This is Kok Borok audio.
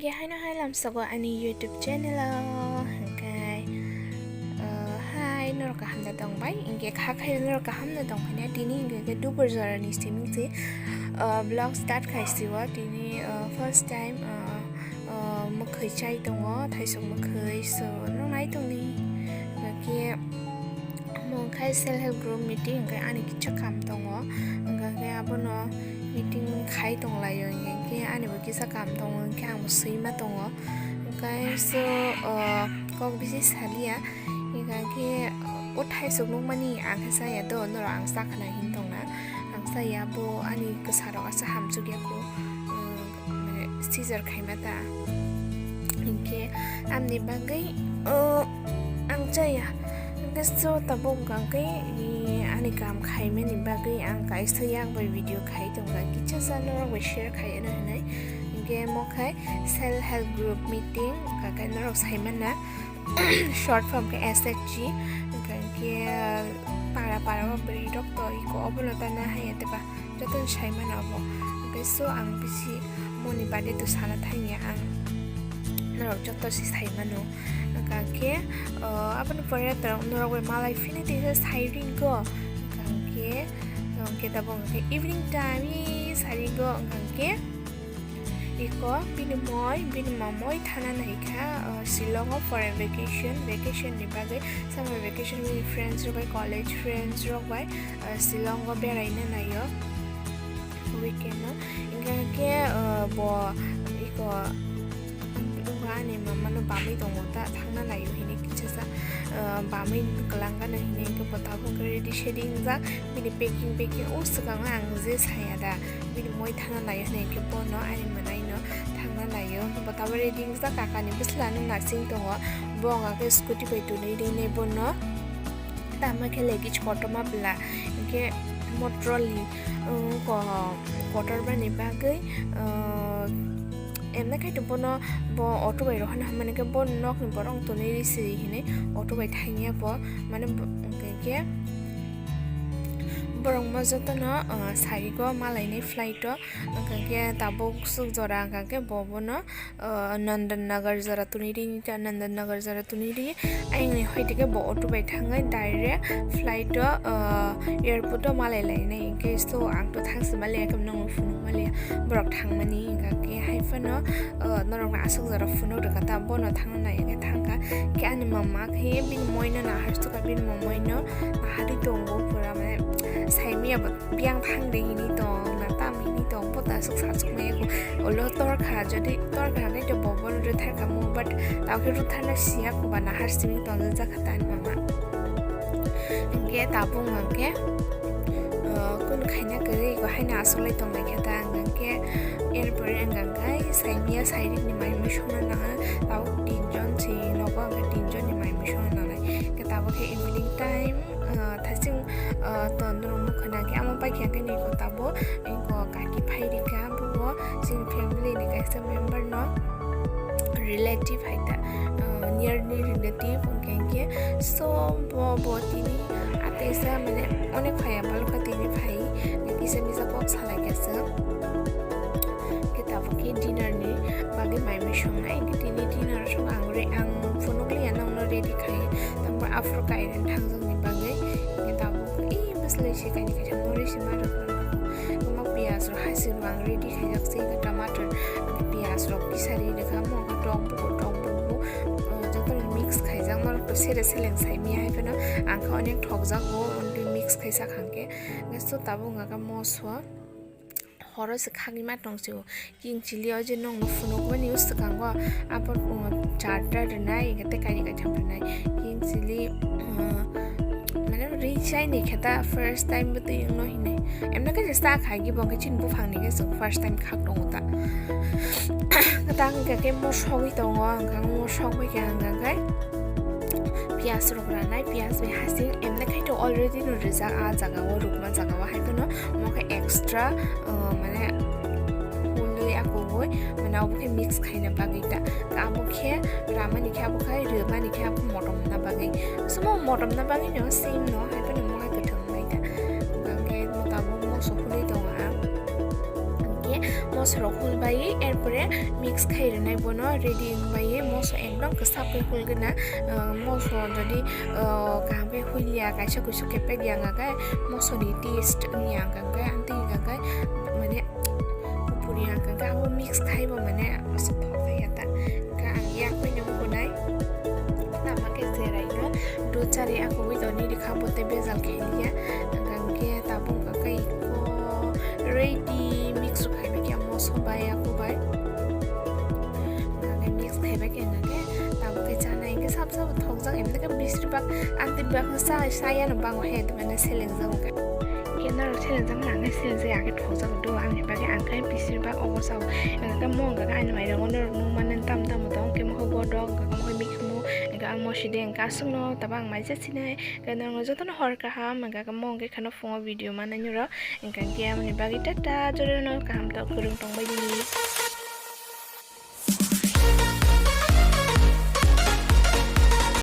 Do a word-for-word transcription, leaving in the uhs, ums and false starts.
Haino hai lamsogo ani YouTube channel o, hwnkhe, uh, hai norok kaham da tongbai, hwnkhe kha khai norok kaham da tongbai na, tini hwnkhe dubur jora ni simi se, uh, vlog start khai si o, tini, uh, first time, uh, uh, mwkhwi chai tongo, thaisok mwkhwi, so norok nai tongdi, hwnkhe, Omo wngkha self help group meeting, hwnkhe ani kisa kam tongo, hwnkhe abono meeting khai tonglaio, hwnkhe ani bo kisa kam tongo, hwnkhe ang bo swima tongo, hwnkhe so, o, kok bisi saliya, hwnkhe o thaisok nukmani ang khe chaya do, norok ang cha khna hin tongna, ang chaya bo ani kwsarok asa hamchukya kho, o, mane scissor khaima ta. Hinkhe amni bagwi, o, ang chaya. Hinkhe so tabuk hwnkha khe, i, ani kam khaimani bagwi ang kaisa yak bai video khai tongkha. Kicha sa norok bai share khai no hinwi. Hinkhe mo khai self help group meeting, hwnkha khe norok sai manna. Short form khe S H G. Hwnkha khe para para o bwrwi rok to iko obono ta na haya teba. Joto ni sai mano abo. Hwnkhe so ang bisi moni bade to sana thangya ang. Norok joto se sai mano. Hwnkha khe, o, aboni pore to norok bai malai phini tisa sai ringko. Hwnkha khe, hwnkhe tabuk hwnkhe evening time, ee, sai ringko. Hwnkha khe iko bini moi, bini mamoi thana naikha, o, Shillong o for a vacation, vacation ni bagwi summer vacation bini friends rok bai, college friends rok bai. O, Shillong o beraina naio weekend o. Hingkha khe, o, bo iko, iko ani mama no bamwi tongo ta, thangna naio hinwi kichasa, o, bamwi kwlangkha no hinwi hingkhe bo tabuk ready shady wngjak, bini packing packing o swkango ang je saya da, bini moi thangna naio hinwi hingkhe bono ani mwnaino thangna naio, bo tabuk ready wngjak, kakani bwsla no nasing tongo, bo wngkha khe scooty bai twnwi rinai bono. Tamo khe luggage kotorma bwla, hinkhe mo trolley, uh, ko-, kotorma ni bagwi, uh, emna khe to bono bo auto bai rohorna hwnmani khe bo nokni borok wng tonwi rw siri hinwi auto bai thangya bo, mane bo, hinkhe borok mo jotono, uh, sarigo malainai flight o, hinkhe tabuk swk jora hinkhe bo bono, uh, Nandan Nagar jora twnwi ri, Nandan Nagar jora twnwi ri. Ayang ni hoi tike bo auto bai thangwi direct flight o, uh, airport o malai lainai. Hinkhe so ang to thang se maliya, khe nongno phunuk maliya. Borok thangmani hinkha khe hai phano, uh, norok no aswk jora phunuk rwkha ta, bono thangna nai hinkhe thangkha. Khe ani mama khe bini moi no nahar sukha, bini mamai no naharwi tongo pura, mane saimaya bo. Biyang thang de hini tong, na tam hini tong, bo ta aswk sa aswk maya kho. Olo tor kha, jodi tor kha hwnkhe to bo bono rwthar kha mo, but tamo khe rwtharna siya kho ba, nahar simi tong jak kha ta ani mama. Hinkhe tabuk hwnkhe, uh, kunu khaina kwrwi kho, haino aswk lai tong lai khe ta, hwnkhe er pore hwnkhe saimaya sairikni mai mui songna nang, tabuk tinjon si nogo, hwnkhe tinjonni mai mui songna nangnai. Hinkhe tabuk khe evening time, uh, thaching, uh, to norok nukha nang khe amo pai khe, hwnkhe nini kota bo, eko kaki phai rikha, abo bo chini family ni kaisa member no, relative hai ta, uh, near ni relative, hwnkhe hinkhe so bo, bo tini ataisa mane onek phai ya, balokha tini phai, kisa misa kok salai khe se. Khe tabuk khe dinner ni bagwi mai mui songnai, khe tini dinner song ang re-, ang phunuk liya nokno ready khai, tampore aphuru kairen thangjak ni bagwi, khe tabuk, ee, bwslai se kaini kaitham norwi se ma rwkha, omo piyaj rok hasing rok ang ready khaijak se, khe tomato, khe piyaj rok kisari rwkha, omo khe tok buko, tok buko, o, jotono mix khaijak, norok to sere seleng sai maya hai phano, ang khe onek thokjago, mix khaisa khang khe, khe so tabuk wngkha khe moso. Horo se khagwi ma tong sio. King chili o je nokno phunukmani o swkango abo, um, charta rwnai, hwnkhe tei kainwi kaitham rwnai. King chili, um, mane ri chaini khe ta first time bo twi wngno hinwi. Emno khe je sa khai gi bo khe chini buphang ni khe chwng first time khak tongo ta. Tang hwnkhe khe mosogwi tongo, hwnkhe mosogwi khe hwnkhe khe piyas rok ranai, piyas bai hasing emno khe to already no rijak a jaga o, rukma jaga o, hai phano mo khe extra, uh, mane hulwi akugwi, mane abo khe mix khaina bagwi ta. Abo khe ramani khe abo khe rwmani khe abo motom na bagwi. Somo motom na bagwi no same no, hai phano mo hai kwthwng bai ta. Hwnkhe mo tabuk moso hulwi tongo ang. Hwnkhe Moso rok hul bai, erpore mix khai rwnai bono ready wng bai, moso ekdom kwsap khe hul gana. Ah, moso jodi, ah, kaham khe huiliya, kaisa kuisu khe pek ya wngkha khe, moso ni taste wngya wngkha khe, amtwi wngkha khe, mane, kupuri ya wngkha khe, abo mix khai bo mane aswk thok ya ta. Khe ang yak bai nw kunai. Tama khe cherai no do chari ako wi doni rikha bote bejal khe liya. Hingkha khe tabuk hingkha khe iko ready mix khai bai khe moso bai ako bai. Hingkha khe mix khai bai khe hingkha khe tabuk khe chanai hingkhe sab sab thokjak emni khe bisir bak antir bak sa saya no bango he to mane seleng jang khe. Khe norok seleng jang na ang khe seleng jang ya khe thokjak do ang he bagwi ang khe bisir bak obo sao. Hingkha khe mo hingkha khe ani mai rok norok nung mani tam tam tong khe mo khe bodok hingkha khe mo khe mikhumu. Hingkha ang mosi de hingkha aswk no tabo ang mai jat sinai. Hingkha norok jotono hor kaham, hingkha khe mo hingkhe kheno phungo video manai nuro. Hingkha khe amoni bagwi tata, jorano kaham tok kwrwng tong bai nini.